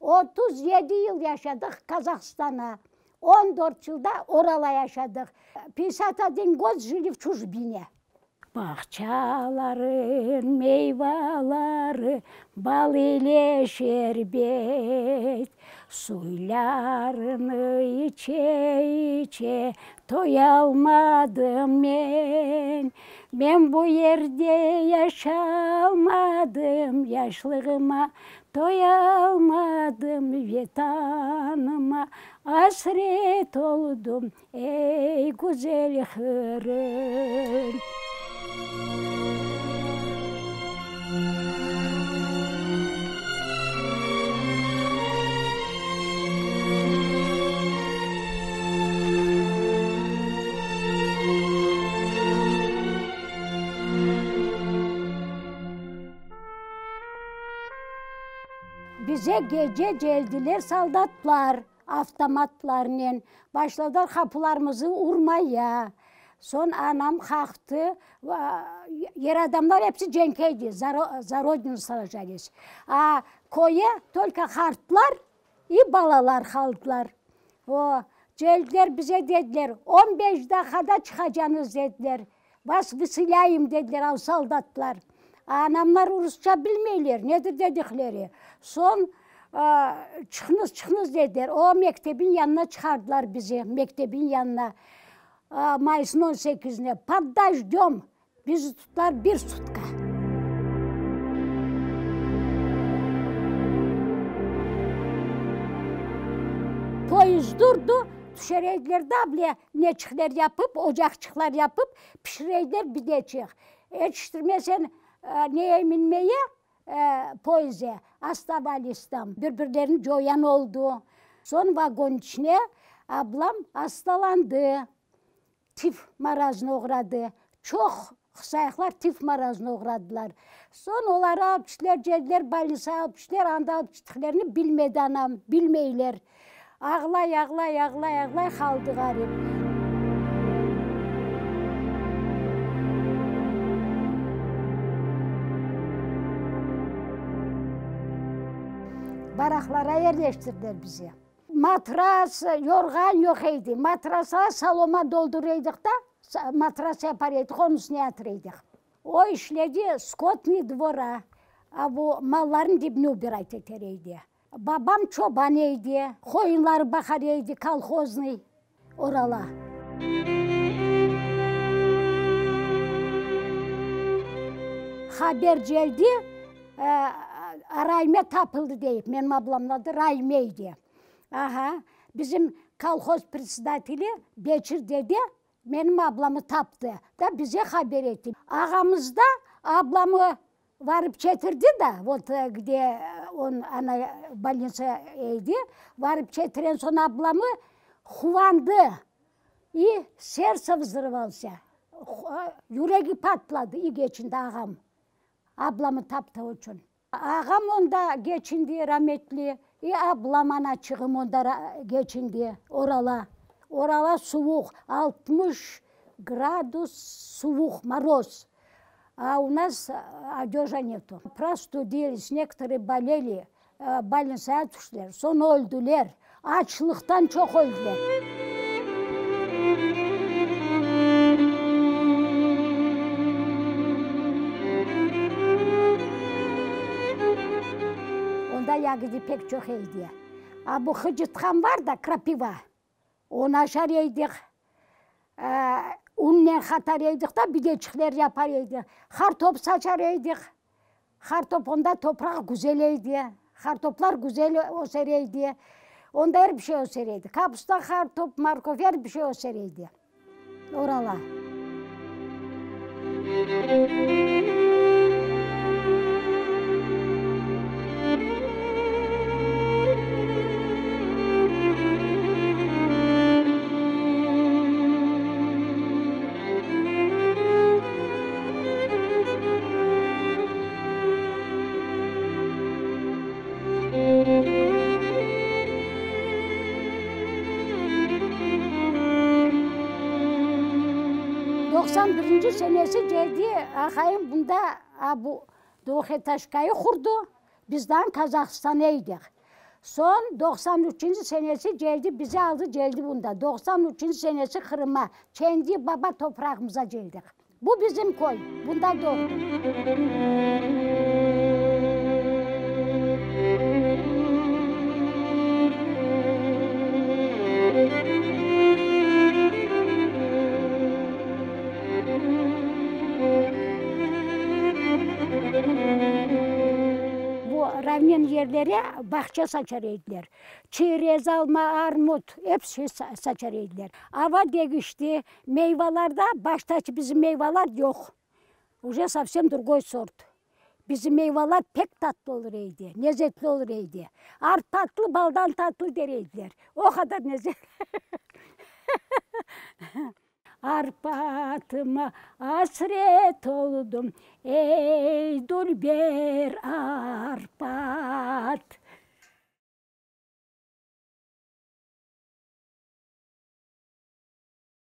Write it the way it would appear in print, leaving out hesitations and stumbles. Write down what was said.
37 yıl yaşadıq Kazahstana, 14 yıl da Orala yaşadıq. Пятьдесят один год жили в чужбине. Bağçaların meyvaları bal ile şerbet, Suylarını içe-içe toyalmadım men. Men bu yerde yaşalmadım, yaşlığıma toyalmadım, Vetanıma asret oldım, ey, güzel Qırım. Bize gece geldiler soldatlar avtomatlarnen, başladılar qapılarımızı urmaya. Soñ anam qalqtı, er adamlar episi cenkeydi, za rodinu sražались. A köye tolko qartlar i balalar qaldılar. O, celdiler bize dediler, on beş daqqada çıqacañız dediler. Vas vısılâyım, dediler al soldatlar. Anamlar rusça bilmeyler, nedir dedikleri. Soñ çıqıñız, çıqıñız dediler. O mektebin yanına çıqardılar bizi, mektebin yanına. Mayısnıñ 18-ine pod dojdöm bizi tuttılar bir sutka. Poyezd durdı, tüşer ediler da bile neçikler yapıp, ocaqçıqlar yapıp, pişireydiler bideçik. Yetiştirmesen neye minmeye, poyezde, ostavались tam. Bir-birlerini coyan oldı. Soñ vagon içine ablam hastalandı, tif marazına oğradı. Çoq qısayıqlar tif marazına oğradılar. Soñ oları alıp tüştiler, celdiler bolnitsağa alıp tüştiler, anda alıp tüştiklerini bilmedi anam, bilmeyler. Ağlay, ağlay, ağlay, ağlay qaldı ğarip. Baraqlara yerleştirdiler bizi. Matras, yorğan yoq edi. Matrasğa soloma dolduraydık da, matras yapar edik, onıñ üstüne yatır edik. O işledi skotnıy dvora, a bu malların dibini ubirayt eter edi. Babam çoban edi, qoyunları baqar edi, kolhoznıy, Orala. Haber celdi, Rayme tapıldı deyip, menim ablamnıñ adı Rayme edi. Aha, bizim kolhoz predsedateli Beçir dede menim ablamı taptı da bize haber etti. Ağamız da ablamı varıp çetirdi da, vot gde on, ana bolnitsa edi, varıp çetiren soñ ablamı quvandı i serdtse vzrıvalsâ, yüregi patladı i geçindi ağam, ablamı taptığı içün. Ağam onda geçindi rametli, i ablam anaçığım onda geçindi, Orala. Orala suvuq, 60 gradus suvuq, moroz. A u nas odежа netu. Prostudились, некоторые болели, больницаğa tüştiler, soñ öldüler, açlıqtan çoq öldüler. Onda yagodi pek çoq edi. A bu hıcıtqan var da, krapiva, onı aşar edik. Unnen qatar edik da, bideçikler yapar edik. Qartop saçar edik. Qartop onda topraq güzel edi. Qartoplar güzel öser edi. Onda er bir şey öser edi. Kapusta, qartop, morkov, er bir şey öser edi. Orala. 91 senesi geldi aqayım bunda a bu dvuhetажkayı qurdı, biz daa Kazahstana edik. Soñ 93 üçünci senesi celdi, bizi aldı celdi bunda. 93 üçünci senesi Qırıma, kendi baba toprağımıza celdik. Bu bizim köy, bunda doğdum. Bu ravnen yerlere bağça saçar ediler. Çerez, alma, armut, ep şey saçar ediler. Ava deñişti, meyvalarda baştaçı bizim meyvalar yoq. Uje sovsem drugoy sort. Bizim meyvalar pek tatlı olur edi, lezetli olur edi. Arpatlı baldan tatlı der ediler. O qadar lezetli. Arpatıma asret oldum, ey, dülber Arpat.